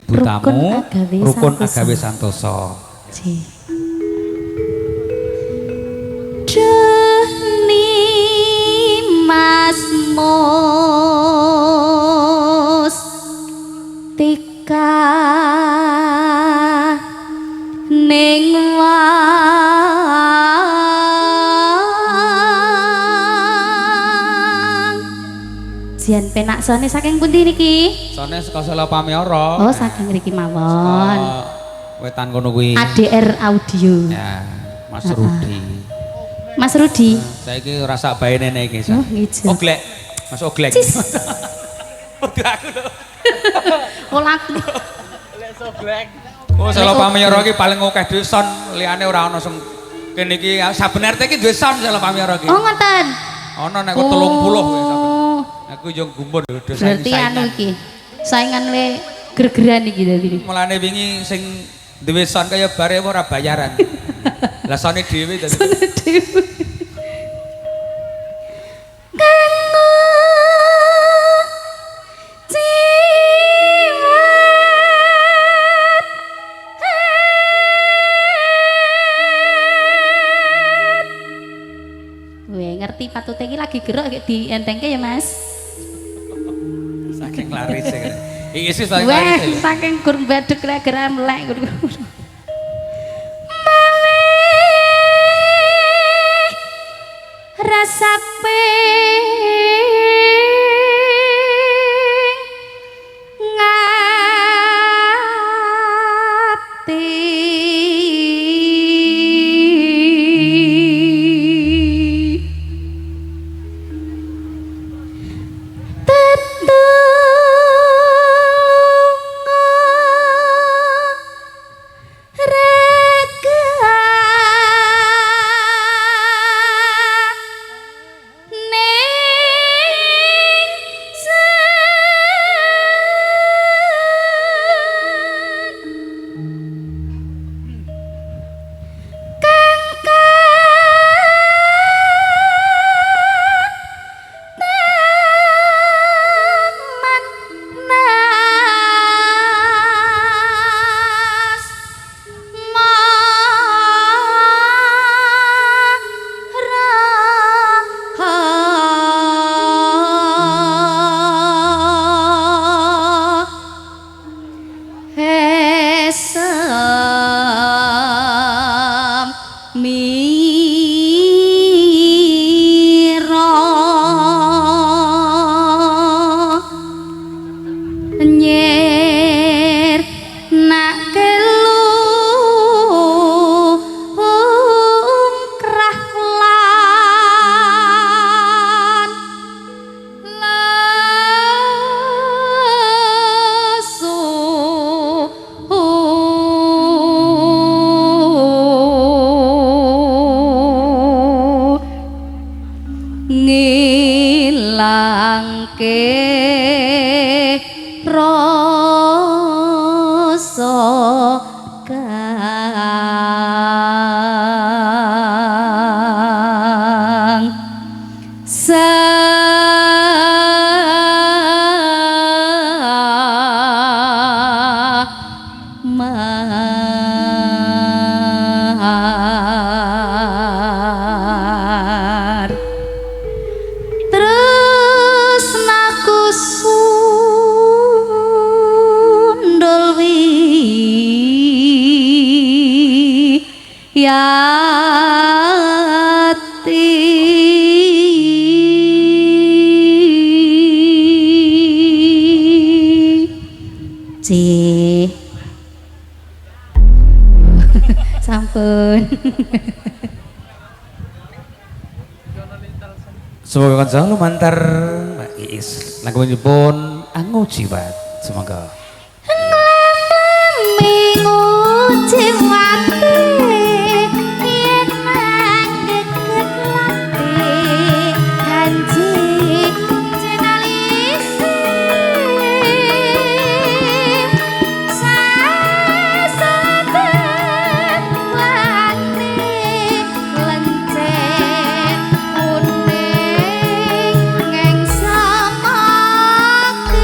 Ibu Rukun tamu Agawe Rukun Santoso. Agawe Santoso. Nggih. Duh Mas Mustika ning wang. Jian penak sone saking pundi niki? Sone saka Selo Pamiara. Oh, saking mriki mawon. Wetan kono kuwi. ADR Audio. Ya, Mas Rudi. Mas Rudi. Saiki ora sak bae nene iki. Oh, ngijo. Oglek. Mas Oglek. Cis. Kudu aku lho. Oh, laku. Oh, Selo Pamiara iki paling akeh duwe son, liyane ora ana sing kene iki saben RT iki duwe son Selo Pamiara iki. Oh, ngoten. Ana nek 30 kowe saben. Oh. Aku yo gumun lho do Berarti anu iki. Saingan le gergeran iki dadi. Mulane wingi sing duwe son kaya bare ora bayaran. Lah sone dhewe dadi. Dhewe. Weh, ngerti patute iki lagi gerak kayak dientengke ya, Mas. Saking laris e. Iki sih saking Weh, laris. E. saking gur mbadek lek gerak melek. Rasa ping ngati Esem mira nyer nak kelu krah lan lesu ngilangke rasa kang samar terus naku sundul wiyati. Cih. Sampun. Semoga kanca lumantar Mbak Iis. Lagunipun Angu Jiwat. Semoga. Minggu jiwate yen manggeget lati hanji jenalise sasaten wati lencen kuning ngeng samake.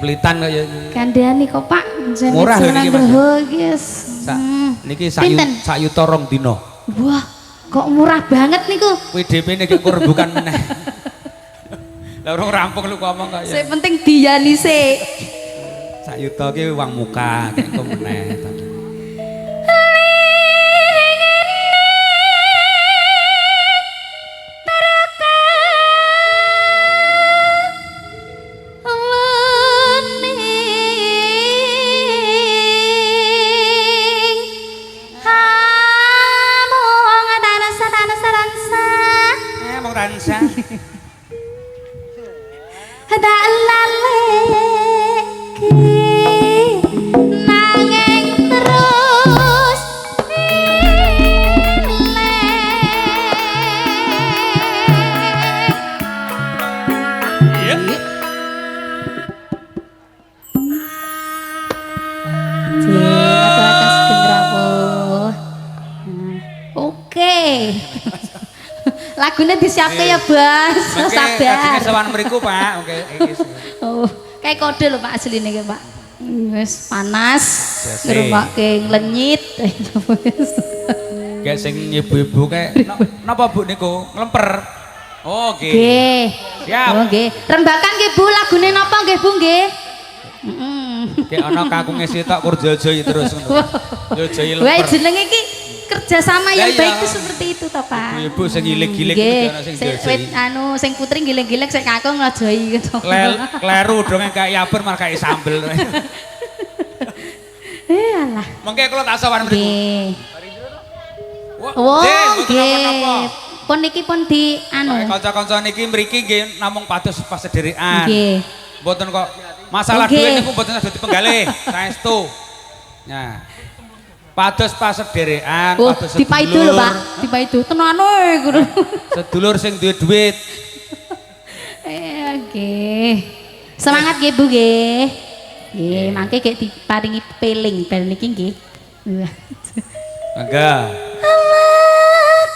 Pelit-pelitan kaya iki. Kandhane kok Pak. Murah lho niki, Mas. Guys. Niki sak yuta rong dina. Wah, kok murah banget niku. Kuwi DP niki rebukan meneh. Lah urung rampung lu ngomong kok ya. Sing penting diyani sik. Sak yuta ki uang muka kek engko meneh. Lagune disiapke ya, Bas. Sabar. Kajenge sowan mriku, Pak. Oke. Oh, kayak kode lho Pak asline iki, Pak. Wis panas, ngrungokke nglenyit. Kayak sing ibu-ibu kayak napa Bu niku? Nglemper. Oh, nggih. Nggih. Siap. Oh, nggih. Rembakan nggih Bu, lagune napa nggih Bu nggih? Heeh. Kayak ana kakunge sitok kur jojoi terus ngono. Jojoi lemper. Wah, jenenge iki kerjasama yang ya, baik itu seperti itu toh Pak. Ibu-ibu sing gilik-gilik itu ana sing jojoi. Anu sing putri giling-giling sing kakung nglojoi gitu. Kleru dong kayak yaber malah kayak sambel. Alah. Mengke kula tak sowan mriku. Nggih. Wah, nggih. Pun niki pun di anu. Kanca-kanca niki mriki nggih namung pados pasederekan. Nggih. Mboten kok masalah duit niku mboten saged dipenggalih, saestu. Nah. Pados pasederekan, pados sedulur. Dipaidu lho, Pak. Dipaidu tenane ngono. Sedulur sing duwe duit. Nggih. Semangat nggih Bu nggih. Nggih, mangke gek diparingi peling bel niki nggih. Mangga.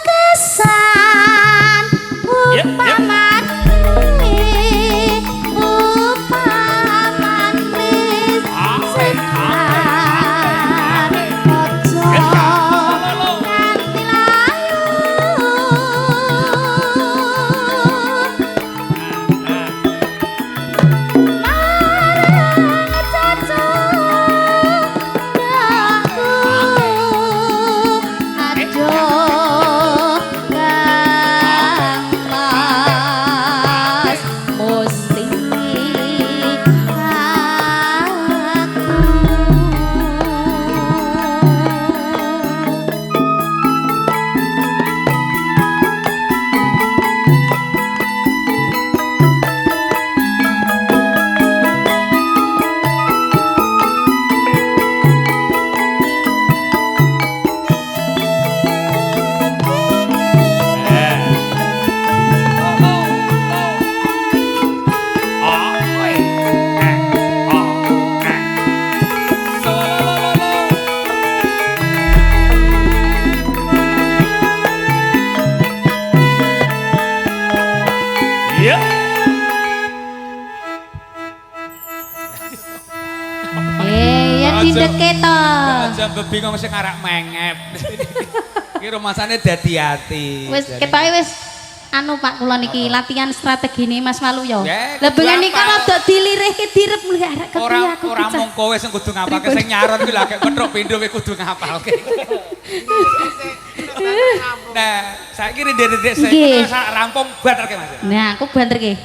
Kesan upamane upamane sekar ojo nganti layu marang cocok aku aduh Kang Mas mesti aku. Ya dindeke to. Aja bingung sing arak mengep. Iki rumasane dadi ati. Wis ketoke wis anu Pak kula niki latihan strategine Mas Waluyo. Lah bengen niku rada dilirihke direp mulih arek kepiye aku. Ora mung kowe sing kudu ngapalke sing nyaron kuwi lha gek petruk pindho kowe kudu ngapalke. Nah, saiki rindek-rindek sing rampung banterke Mas. Nah, aku banterke.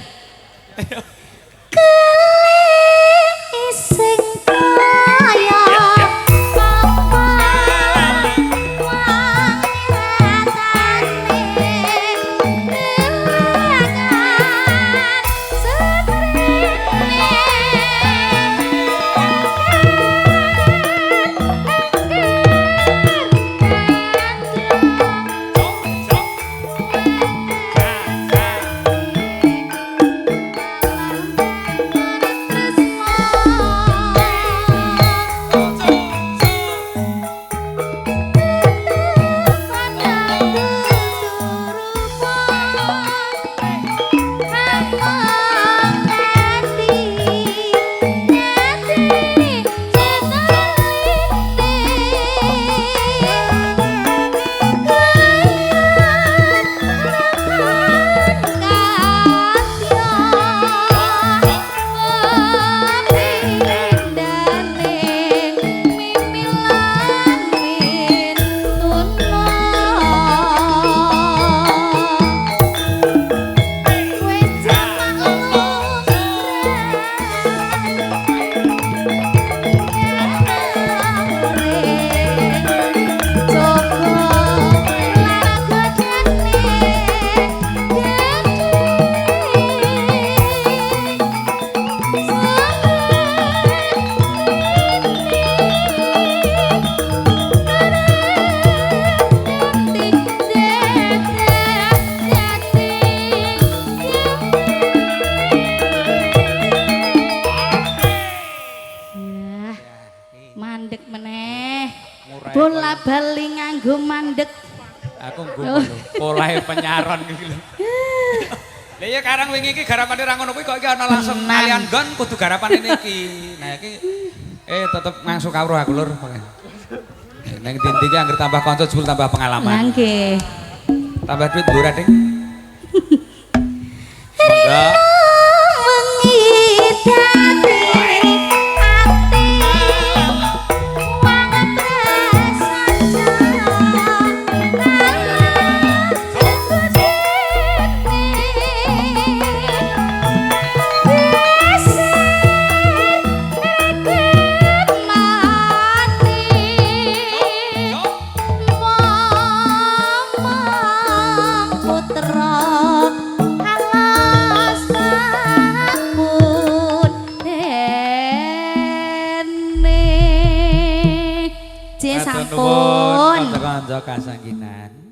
Sing kaya apa. Mandek meneh. Murah. Bola bali nganggo mandek. Aku nggo lho. Polahe penyaron iki lho. Lah iya karang wingi iki garapane ra ngono kuwi kok iki ana langsung Tenan. kalian gon kudu garapane niki. Nah iki tetep ngangsu kawruh aku lur. Neng ndi iki anggere tambah kanca jebul tambah pengalaman. Lah nggih. Tambah duit mbok ora, Ding. Monggo. Wengi dadi ati wong tresna. Putra alas pun dene. J Matur sampun. nuwun, Kanca-kanca kasangginan.